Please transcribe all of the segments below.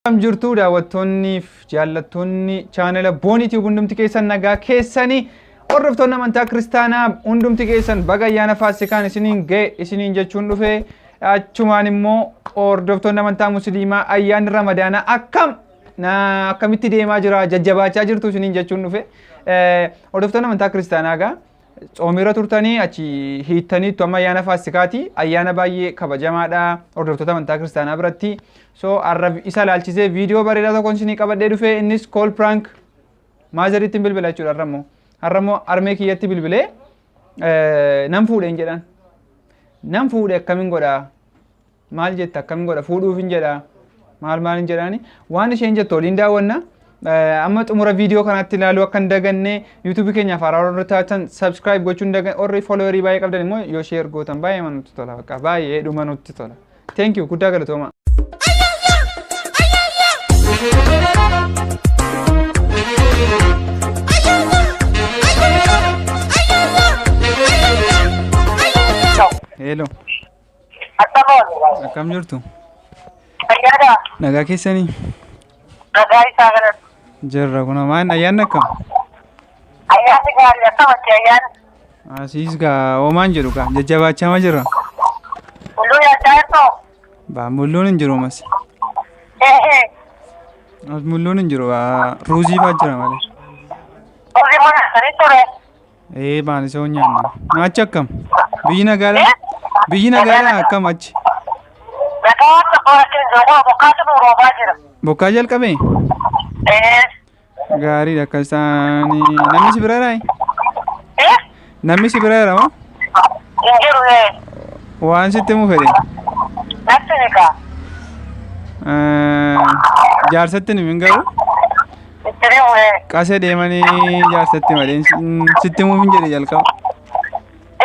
Akkam jirtu daawwattoonni fi jaallattoonni chaanala Boonii Tube, hundumti keessan nagaa keessanii? Hordoftoonni amantaa kiristaanaa hundumti keessan baga ayyaana Faasikaan isiniin ga'e isiniin jechuun dhufe. Achumaan immoo hordoftoonni amantaa musliimaa ayyaanni Ramadaanaa akkam akkamitti deemaa jira, jajjabaachaa jirtu isiniin jechuun dhufe. Hordoftoonni amantaa kiristaanaa egaa tsoomiirra turtanii achi hiittaniittu, amma ayyaana Faasikaati. Ayyaana baay'ee kabajamaadha hordoftoota amantaa kiristaanaa biratti. So har'a isa ilaalchisee viidiyoo bareedaa tokko isinii qabadhee dhufe. Innis call prank motheriitti bilbila jechuudha har'a immoo. Har'a immoo harmee kiyyatti bilbilee nan fuudheen jedhan. Nan fuudhe, akkamiin godhaa? Maal jetta, akkamiin godha? Fuudhuuf hin jedhaa? Maal maal hin jedhaani? Waan isheen jettu waliin daawwanna. Amma xumura viidiyoo kanaatti ilaaluu akka hin daganne. YouTubeii keenyaaf haaraa warri taatan subscribe gochuu hin daganne. Warri followerii baay'ee qabdan immoo yoo share gootan baay'ee nutti tola, bakka baay'ee dhuma nutti tola. Thank you, guddaa galatooma. Hello. Akkam. Akkam jirtu? Fayyaadha. Nagaa keessanii? Nagaa isaa kanatti. Jirra kuna. Maal, ayyaanni akkam? Ayyaanni gaarii, akkamatti ayyaanni? Asiis gaa hoomaan jedhu gaa jajjabaachaa jira. Hulluu nyaachaa jirtuu? Baa, mulluun hin jiru mas. As mulluun hin jiru, baa ruuzii fa'aa jira malee. Ruuzii mana nyaatanii ture. Ee, baan isa nyaanna. Achi akkam? Biyyi nagaadha? Biyyi nagaadha, akkam achi? Nagaa waan tokko rakkoo hin jiru, kun bokkaatu nu roobaa jira. Bokkaa jalqabee? Ee. Gaariidha akka isaanii. Namni si bira jiraa? Eh? Namni si bira jira moo? Hin jiru ee. Waan sitti himuu fedhe. Natti ni kaa. Jaarsatti himin garuu. Itti himu ee. Qasee deemanii jaarsatti malee sitti himuuf hin jedhe jalqaba.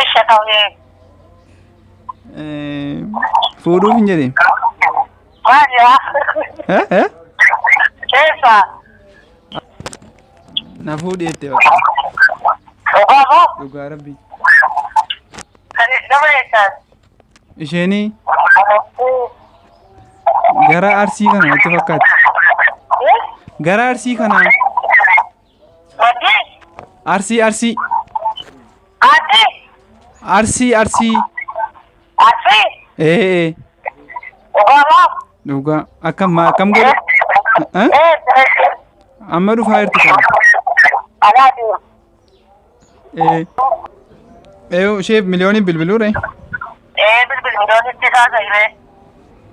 Isha ta'u ee. Fuudhuuf hin jedhe. Maal yaa? Eh? Eh? Eessa? Na fuudhi jettee bakka. Dhugaa moo? Dhugaa rabbi. Kan nama eessaati? Isheenii gara Arsii kana natti fakkaatti. Gara Arsii kana. Maddii? Arsii, Arsii. Ati? Arsii, Arsii. Arsii? Ee ee. Dhugaa moo? Dhugaa, akkam akkam godhe? Eh? Ee. Amma dhufaa jirti kana. Alaati. Ee. Ee, isheef miliyooniin bilbiluu ree? Ee, bilbil, miliyoonitti isaa ta'e.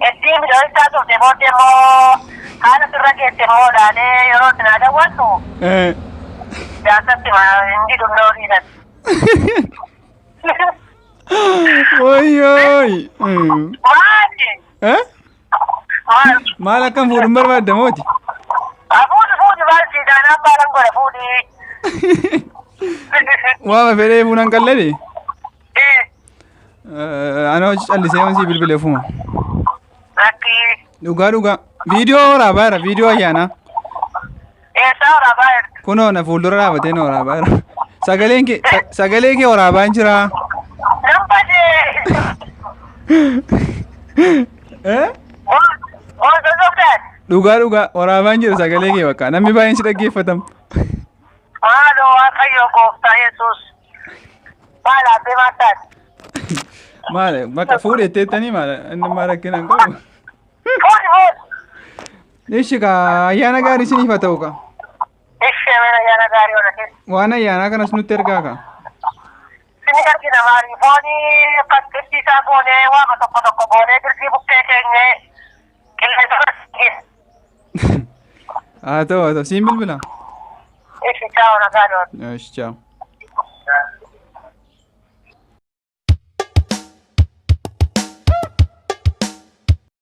Itti miliyoonitti isaa turte booddee immoo haala sirra geesse immoo ilaalee yeroo itti naa daawwattu Ee. jaarsatti hin jedhu looniidhan. Wayyooy. Maali? Eh? Maal? Maal, akkam, fuudhuun barbaadda mooti? Fuudhi, fuudhi, maal siidhaan abbaalan godha, fuudhi. Waama fedhee fuunan qalladhe? Ee. Ana hojii callisee waan sii bilbile ofuma. Rakkii. Dhugaa dhugaa. Viidiyoo waraabaa jira, viidiyoo ayyaanaa. Eessaa waraabaa jirtu? Kunoo na fuuldura dhaabatee na waraabaa jira. Sagaleen kee sagalee kee waraabaa hin jiraa. Nan badee. Eh? Boon sosobdaan. Dhugaa dhugaa, waraabaa hin jiru sagalee kee, bakka namni baay'een si dhaggeeffatam. Maaloo, Waaqayyo gooftaa Yesuus. Maal abbee maal taate? Maal, bakka fuudhe jetteettanii, maal inni maal rakkina hin qabu. Fuudhi, fuudhi. Ishi kaa, ayyaana gaarii isiniif haa ta'u kaa. Ishee mana ayyaana gaarii ola keessa. Waan ayyaanaa kanas nutti ergaa kaa. Sini argina, maali foonii kan qirsiisaa goonee, waama tokko tokko goonee, birrii bukkee keenyee qilleensa irratti. Haa ta'u, haa ta'u, siin bilbila. Ishi, ciao, nagaa doon. Ishi, ciao.